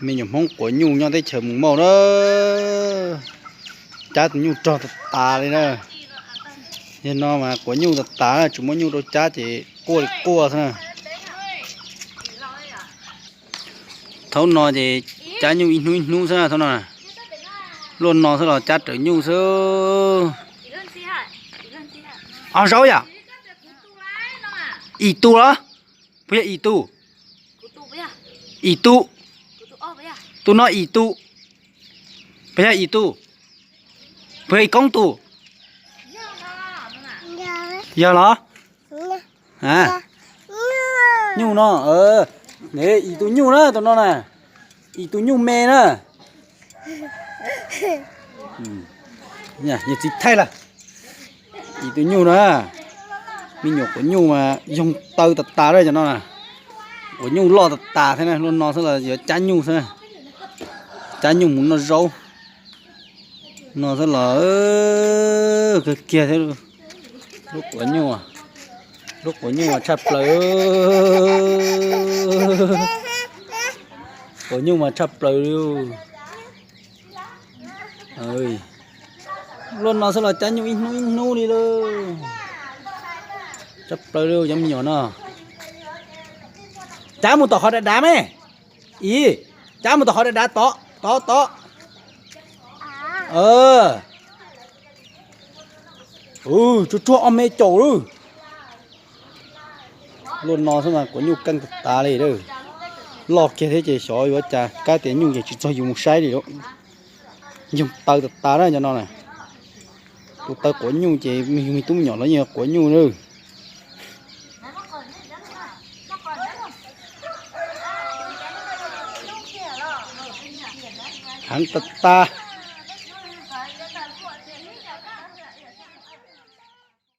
Me nyuam Hmoob quav nyuj nyob teb chaws Mus Mauj na, cab tus nyuj rog tas tas li na. Yog no mas quav nyuj tas tas, tsis muab nyuj rau cab ces quaj li quaj xwb na. Thaum no ces cab nyuj ib hnub ib hnub xwb na, thaum no. Luaj no xwb los cab rawv nyuj xwb. Ob zaub yam? Ib tug los? Puas yog ib tug? Ib tug. Tus no ib tug. Puas yog ib tug? Puas yog ib koob tug? Yog los? Nyuj no, ib tug nyuj na tus no na, ib tug nyuj me na. Yog txiv thaij lawm, ib tug nyuj na. Me nyuam quav nyuj mas yoog taw tas tas cov no na. Quav nyuj loj tas tas thiab na, luaj no xwb los yuav cab nyuj xwb, cab nyuj mus noj zaub. No xwb los kawg kiag thiab. Lub quav nyuj, lub quav nyuj mas tshaj plaws, quav nyuj mas tshaj plaws li. Luaj no xwb los cab nyuj ib hnub ib hnub li lauj. Tshaj plaws li cov me nyuam no. Cab mus tom qhov dav dav me. Ib, cab mus tom qhov dav dav tod tod tod. Tsuag tsuag ob me caum lawm. Luaj no xwb mas quav nyuj keej tas tas li. Loj kiag thiab ces xyov yuav cas, kab tias nyuj ces tsis txog yus mus saib li lauj. Yoog taw tas tas na cov no na. Tus taw quav nyuj ces me tub me nyuam los yeej quav nyuj na. Heev tas tas.